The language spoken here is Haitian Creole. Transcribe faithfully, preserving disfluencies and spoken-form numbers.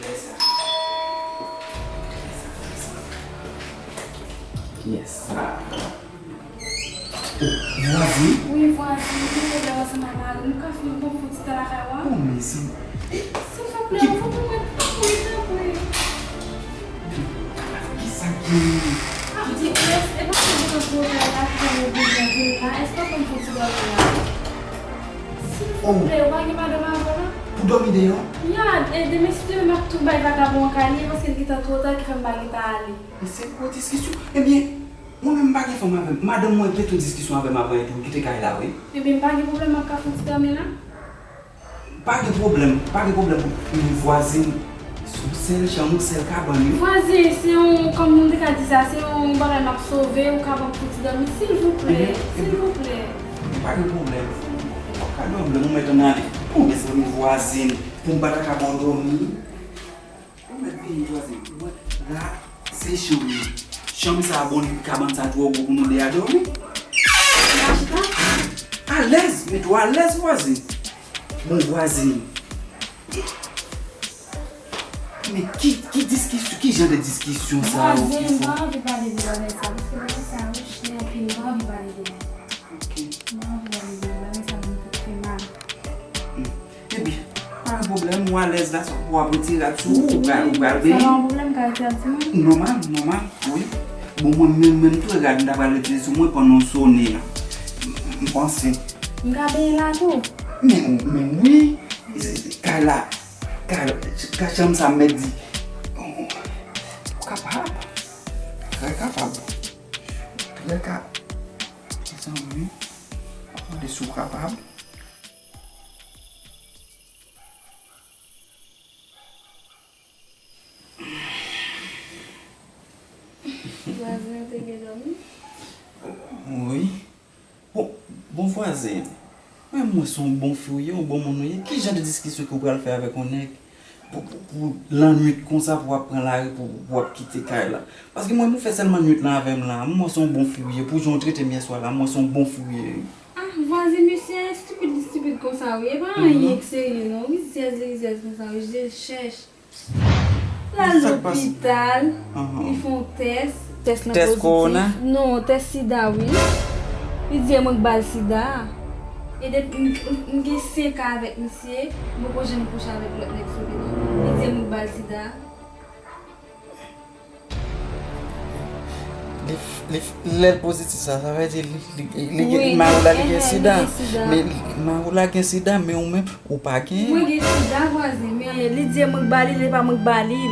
Kiyès sa? Kiyès sa? Oh, vwazin? Wi, vwazin, mwen te ansanm ak mari m, nou ka fin bon fouti tan lakay ou a? Oh, men se... Silvouplè, ou fè pou mwen, tanpri, tanpri. Kisa ki... Ah, di, e, e pa se de konpòtay la ki fè mwen bezwen vin la. Èske w konn fouti dòmi la? Silvouplè, ou pa gen madanm avè w la? Pou dòmi deyò? Ya, e demen si Dye vle m ap tou bay vakabon an kay li, paske l gentan twò ta ki fè m pa gentan ale. Men se gwo diskisyon. Ebyen, mwen menm m pa gen fanm avè m. Madanm mwen te tou diskisyon avè m avan epi m kite kay la, wi. Ebyen, m pa gen pwoblèm, m ap ka fouti dòmi la. Pa gen pwoblèm, pa gen pwoblèm. Men vwazin, se yon sèl chanm, yon sèl kabann, wi. Vwazin, se yon, kòm nou te ka di sa, se yon bagay m ap sove, ou ka ban m fouti dòmi, silvouplè, silvouplè. Pa gen pwoblèm. W ap ka dòmi lè nou mèt ann ale. Bon, mezanmi, vwazin, pou m pa ta ka ba w dòmi. Ou mèt vini, vwazin. Mwen, la, se chanm nan. Chanm sa a bon, li, kabann sa a twò gwo pou nou de a dòmi. Alèz, mete w alèz, vwazin. Bon, vwazin. Men ki, ki diskisyon, ki jan de diskisyon sa yo ki fè? Vwazin, m pa anvi pale de bagay sa, paske bagay sa yo chè anpil, m pa anvi pale de li. Ok. M pa anvi pale de li, bagay sa vin fè m fè mal. Hmm. Ebyen, pa gen pwoblèm, ou alèz la, w ap retire rad sou ou, ou pral, ou pral benyen. Sa pa yon pwoblèm, ka retire rad sou mwen? Nòmal, nòmal, wi. Bon, mwen menm, menm tou, e rad m ta pral retire sou mwen pandan w sone a. M, m panse. M ka benyen la tou? Men, men wi. Kay la, kay, kay chanm sa mèt di. Ou kapab. Trè kapab. Trè ka... Mezanmi. M ap mande si w kapab. Vwazen an te gen dòmi? Wi. Bon, bon vwazen. Mwen, mwen se yon bon fi w ye, yon bon moun ou ye. Ki jan de diskisyon ke w pral fè avèk yon nèg pou, pou, pou lannwit konsa, pou w ap pran lari, pou, pou w ap kite kay la? Paske mwen, ou fè sèlman nwit lan avè m la. Mwen se yon bon fi w ye. Pou jan w trete m yèswa la, mwen se yon bon fi w ye. Ah, vwazen, mesye a estipid, li estipid konsa, wi. E pa anyen ki serye, non. Rizyèz, li rizyèz konsa, wi. Je chèch. L al lopital, li fè yon tès. Tès lan pozitif. Tès kowona? Non, tès sida, wi. Li di e mwen k ba l sida. E depi m, m, m gen senk an avèk misye, m poko janm kouche avèk lòt nèg sou li, non. Li di e mwen k ba l sida. Li, li, lè l pozitif sa, sa vle di li, li, li gen, mari w la, li gen sida. Men mari w la gen sida, men ou menm, ou pa genyen. Mwen gen sida, vwazen, men li di e mwen k ba li, li pa mwen k ba li.